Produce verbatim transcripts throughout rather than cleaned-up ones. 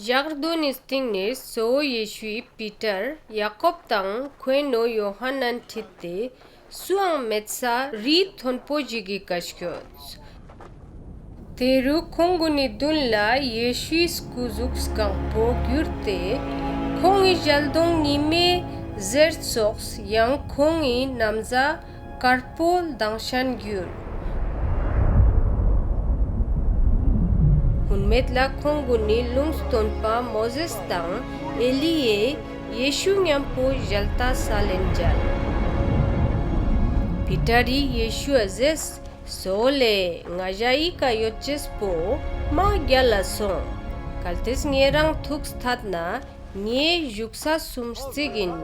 ཞག་རྡུན་ནི་སྟིང་ནེ་གཙོ་བོ་ཡེ་ཤུའི་པི་ཏར་ཡ་ཀོབ་དང་ཁོའེ་ནོ་ཡོ་ཧཱ་ནན་ཁྲིད་དེ་སུའང་མེད་ས་རི་ཐོན་པོ་ཞིག་གི་ཀ་སྐྱོད། ཏེ་རུ་ཁོང་གུན་ནི་དུན་ལ་ཡེ་ཤུའི་སྐུ་ཟུགས་གང་པོ་གྱུར་ཏེ་ཁོང་ངི་ཞལ་དོང་ཉི་མའེ་ཟེར་ཙོགས་ཡང་ཁོང་ངི་ན་བཟའ་དཀར་པོ་ལྡང་ཤན་གྱུར། ཧུན་མེད་ལ་ཁོང་གུན་ནི་ལུང་སྟོན་པ་མོ་ཟེས་དང་ཨེ་ལི་ཡཱའེ་ཡེ་ཤུ་ཉམ་པོ་ཞལ་ཏ་སལ་ལེན་ཇལ། པི་ཏར་རི་ཡེ་ཤུའ་ཟེརས། གཙོ་བོ་ལེ། ང་ཞའི་ཀ་ཡོད་ཅེས་པོ་མ་གྱལ་ལ་སོང་། གལ་ཏེས་ཉེ་རང་ཐུགས་ཐད་ན་ངའེ་ཞུགས་ས་སུམ་རྩིག་ཨིན།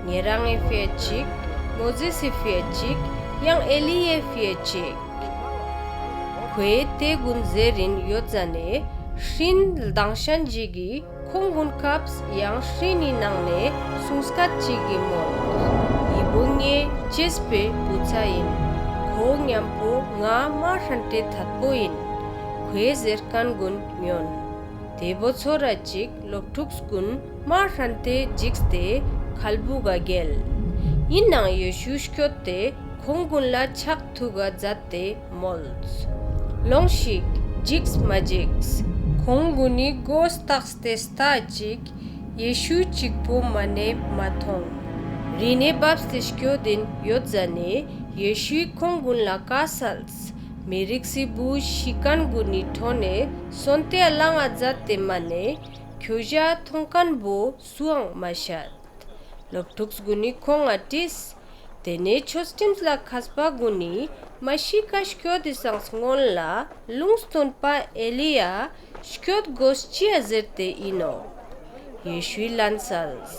ཉེ་རང་ངི་ཕིའ་ཅིག་མོ་ཟེས་སི་ཕིའ་ཅིག་ཡང་ཨེ་ལི་ཡཱའེ་ཕིའ་ཅིག། ཁོའེ་ཏེ་གུན་ཟེར་རིན་ཡོད་ཟ་ནེ་སྤྲིན་ལྡང་ཤན་ཞིག་གི་ཁོང་གུན་ཁབས་ཡང་སྤྲིན་ནི་ནང་ནེ་སུང་སྐད་ཅིག་གི་མོལ། འི་བོ་ངའེ་ཅེས་པའེ་བུ་ཚ་ཨིན། ཁོ་ཉམ་པོ་ང་མ་ཧྲན་ཏེ་ཐད་པོ་ཨིན། ཁོའེ་ཟེར་ཁན་གུན་ཉོན། ཏེ་བོ་ཚོར་ར་ཅིག་ལོབ་ཕྲུགས་གུན་མ་ཧྲན་ཏེ་ཇིགས་ཏེ་ཁལ་བུག་ག་གྱེལ། ཨིན་ནའང་ཡེ་ཤུ་སྐྱོད་དེ་ཁོང་གུན་ལ་ཆག་ཐུག་ག་ཛད་དེ་མོལས། ལོངས་ཤིག་ཇིགས་མ་ཇིགས། ཁོང་གུན་ནི་གོ་སྟགས་ཏེ་ལྟའ་ཅིག་ཡེ་ཤུ་ཅིག་པོ་མ་ནེ་མ་ཐོང་། རི་ནེ་བབས་ཏེ་སྐྱོད་དིན་ཡོད་ཟ་ནེ་ཡེ་ཤུའི་ཁོང་གུན་ལ་ཀའ་སལས། མི་རིགས་སི་བུ་ཤི་ཁན་གུན་ནི་ཕྲོ་ནེ་སོན་ཏེའ་ལངས་ཏེ་ཛད་དེ་མ་ནེ་ཁྱོ་ཞའ་ཐོང་ཁན་བོ་སུའང་མ་ཤད། ལོབ་ཕྲུགས་གུན་ནི་ཁོང་ང་དྲིས། ཏེ་ནེ་ཆོས་ཁྲིམས་ལ་ཁས་པ་གུན་ནི་མ་ཤི་ཀ་སྐྱོད་དི་སང་སྔུན་ལ་ལུང་སྟོན་པ་ཨེ་ལི་ཡཱ་སྐྱོད་གོས་ཅིའ་ཟེར་ཏེ་ཨིན་ནོག། ཡེ་ཤུའི་ལན་སལས།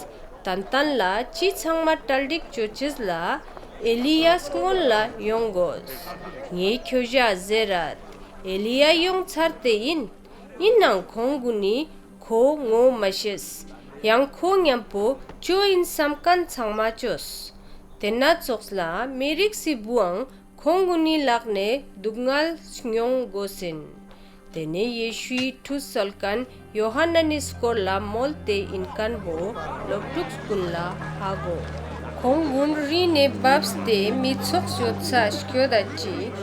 ཏན་ཏན་ལ་ཅི་ཚང་མ་གྲ་སྒྲིག་ཅོ་ཅེས་ལ་ཨེ་ལི་ཡཱ་སྔུན་ལ་ཡོང་གོས། ངའེ་ཁྱོ་ཞའ་ཟེར་རད། ཨེ་ལི་ཡཱ་ཡོང་ཚར་ཏེ་ཨིན། ཨིན་ནའང་ཁོང་གུན་ནི་ཁོ་ངོ་མ་ཤེས། ཡང་ཁོ་ཉམ་པོ་ཅོ་ཨིན་སམ་ཁན་ཚང་མ་ཅོས། ཏེན་ན་ཙོགས་ལ་མི་རིགས་སི་བུའང་ཁོང་གུན་ནི་ལག་ནེ་རྡུག་ངལ་མྱོང་གོས་ཨིན། ཏེ་ནེ་ཡེ་ཤུའི་ཁྲུས་སོལ་ཁན་ཡོ་ཧཱ་ནན་ནི་སྐོར་ལ་མོལ་ཏེ་ཨིན་ཁན་བོ་ལོབ་ཕྲུགས་གུན་ལ་ཧ་གོ། ཁོང་གུན་རི་ནེ་བབས་ཏེ་མི་ཚོགས་ཡོད་ས་སྐྱོད་ད་ཅིག་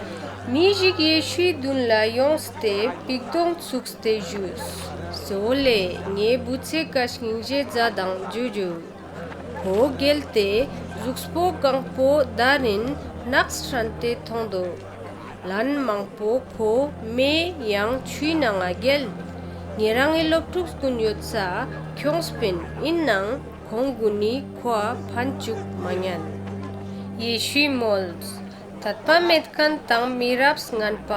མི་ཞིག་ཡེ་ཤུའི་དུན་ལ་ཡོངས་ཏེ་པིག་དོང་ཚུགས་ཏེ་ཞུས། གཙོ་བོ་ལེ། ངའེ་བུ་ཚའེ་ཀ་སྙིང་རྗེ་ཛད་དང་ཇུ་ཇུ། ཁོ་གྱེལ་ཏེ་ཟུགས་པོ་གང་པོ་དར་རིན་ནགས་ཧྲན་ཏེ་ཐོང་དུག། ལན་མང་པོ་ཁོ་མེ་ཡང་ཆུའི་ནང་ང་གྱེལ། ཉེ་རང་ངི་ལོབ་ཕྲུགས་གུན་ཡོད་ས་ཁྱོངས་པིན། ཨིན་ནའང་ཁོང་གུན་ནི་ཁོའ་ཕན་ཅུག་མ་ཉན། ཡེ་ཤུའི་མོལས། ཏད་པ་མེད་ཁན་དང་མི་རབས་ངན་པ།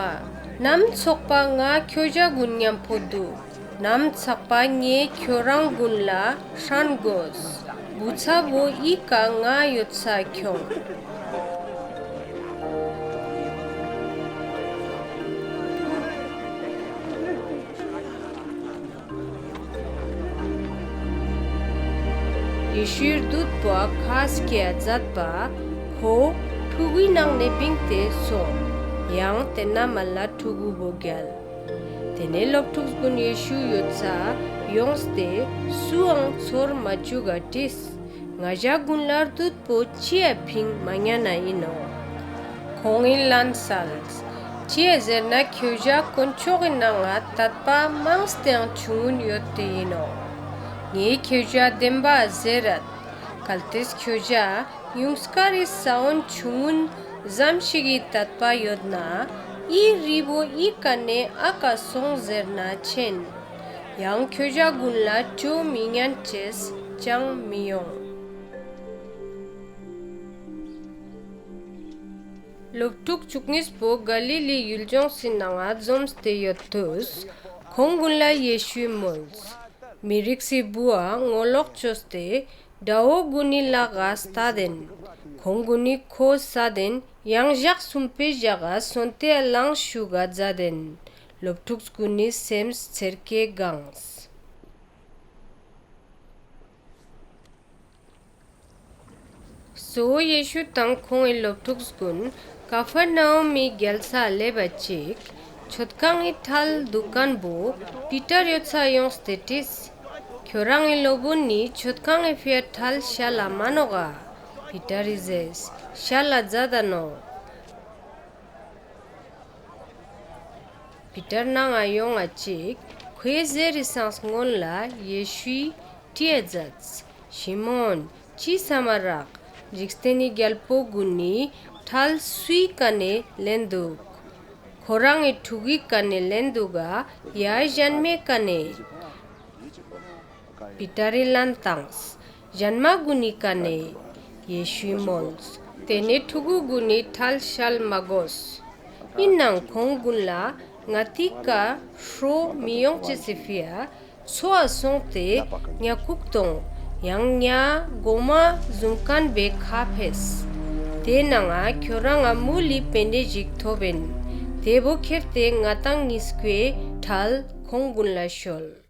ནམ་ཚག་པ་ང་ཁྱོ་ཞ་གུན་ཉམ་པོ་དུག། ནམ་ཚག་པ་ངའེ་ཁྱོ་རང་གུན་ལ་ཧྲན་གོས། བུ་ཚ་བོ་འི་ཀ་ང་ཡོད་ས་ཁྱོང་། ཡེ་ཤུའི་རྡུད་པོའ་ཁ་སྐྱེའ་ཛད་པ་ཁོ་ཕྲུ་གུའི་ནང་ནེ་བིངས་ཏེ་སོང་། ཡང་ཏེན་ན་མ་ལ་ཕྲུ་གུ་བོ་གྱེལ། ཏེ་ནེ་ལོབ་ཕྲུགས་གུན་ཡེ་ཤུ་ཡོད་ས་ཡོངས་ཏེ་སུའང་ཚོར་མ་ཅུག་ག་དྲིས། ང་ཞ་གུན་ལ་རྡུད་པོ་ཅིའ་ཕིང་མ་ཉན་ན་ཨིན་ནོག། ཁོང་ངི་ལན་སལས། ཅིའ་ཟེར་ན་ཁྱོ་ཞ་དཀོན་མཆོག་གི་ནང་ང་ཏད་པ་མངས་ཏེའང་ཆུང་ངུན་ཡོད་ཏེ་ཨིན་ནོག། ངའེ་ཁྱོ་ཞའ་དེན་བ་ཟེར་རད། གལ་ཏེས་ཁྱོ་ཞའ་ཡུངས་ཀར་རི་ས་བོན་ཆུང་ངུན་ཙམ་ཞིག་གི་ཏད་པ་ཡོད་ན་འི་རི་བོ་འི་ཀ་ནེ་ཨ་ཀ་སོང་ཟེར་ན་ཆེན། ཡང་ཁྱོ་ཞ་གུན་ལ་ཅོ་མི་ཉན་ཅེས་ཅང་མི་ཡོང་། ལོབ་ཕྲུགས་ཅུག་ཉིས་པོ་ག་ལི་ལི་ཡུལ་ཇོངས་སི་ནང་ང་ཛོམས་ཏེ་ཡོད་ཏུས་ཁོང་གུན་ལ་ཡེ་ཤུའི་མོལས། མི་རིགས་སི་བུའ་ངོ་ལོག་ཅོས་ཏེ་དྲ་བོ་གུན་ནི་ལག་ག་སྟད་དེན། ཁོང་གུན་ནི་ཁོ་སད་དེན་ཡང་ཞག་སུམ་པའེ་ཞག་ག་སོན་ཏེའ་ལངས་ཤུགས་ག་ཛད་དེན། ལོབ་ཕྲུགས་གུན་ནི་སེམས་ཚེར་ཀའེ་གངས། གཙོ་བོ་ཡེ་ཤུ་དང་ཁོང་ངི་ལོབ་ཕྲུགས་གུན་ཀ་ཕར་ན་ཧུམ་མི་གྱལ་སའ་ལེབ་བ་ཅིག་ མཆོད་ཁང་ངི་ཁྲལ་དུག་ཁན་བོ་པི་ཏར་ཡོད་ས་ཡོངས་ཏེ་དྲིས། ཁྱོ་རང་ངི་ལོབ་པོན་ནི་མཆོད་ཁང་ངི་ཕིའ་ཁྲལ་ཤལ་ལ་མ་ནོག་ག། པི་ཏར་རི་ཟེརས། ཤལ་ལ་ཛད་ད་ནོག། པི་ཏར་ནང་ང་ཡོང་ང་ཅིག་ཁོའེ་ཟེར་རི་སང་སྔུན་ལ་ཡེ་ཤུའི་དྲིའ་ཛདས། ཤི་མོན་ཅི་སམ་མ་རག། ཇིག་རྟེན་ནི་གྱལ་པོ་གུན་ནི་ཁྲལ་སུའི་ཀ་ནེ་ལེན་དུག། ཁོ་རང་ངི་ཕྲུ་གུའི་ཀ་ནེ་ལེན་དུག་ག་ཡ་ཞན་མའེ་ཀ་ནེ། པི་ཏར་རི་ལན་ཏངས། ཞན་མ་གུན་ནི་ཀ་ནེ། ཡེ་ཤུའི་མོལས། ཏེ་ནེ་ཕྲུ་གུ་གུན་ནི་ཁྲལ་ཤལ་མ་གོས། ཨིན་ནའང་ཁོང་གུན་ལ་ངའི་ཀ་ཧྲོ་མི་ཡོང་ཅེས་སི་ཕིའ་ཚོའ་སོང་སྟེ་ཉ་ཁུག་ཏོང་ཡང་ཉ་གོ་མ་ཟུམ་ཁན་བོའེ་ཁ་ཕེས། ཏེ་ནང་ང་ཁྱོ་རང་ང་མུལ་ལི་པེ་ནེ་ཞིག་ཐོབ་ཨིན། ཏེ་བོ་ཁྱེར་ཏེ་ང་དང་ཉིས་ཀོའེ་ཁྲལ་ཁོང་གུན་ལ་ཤོལ།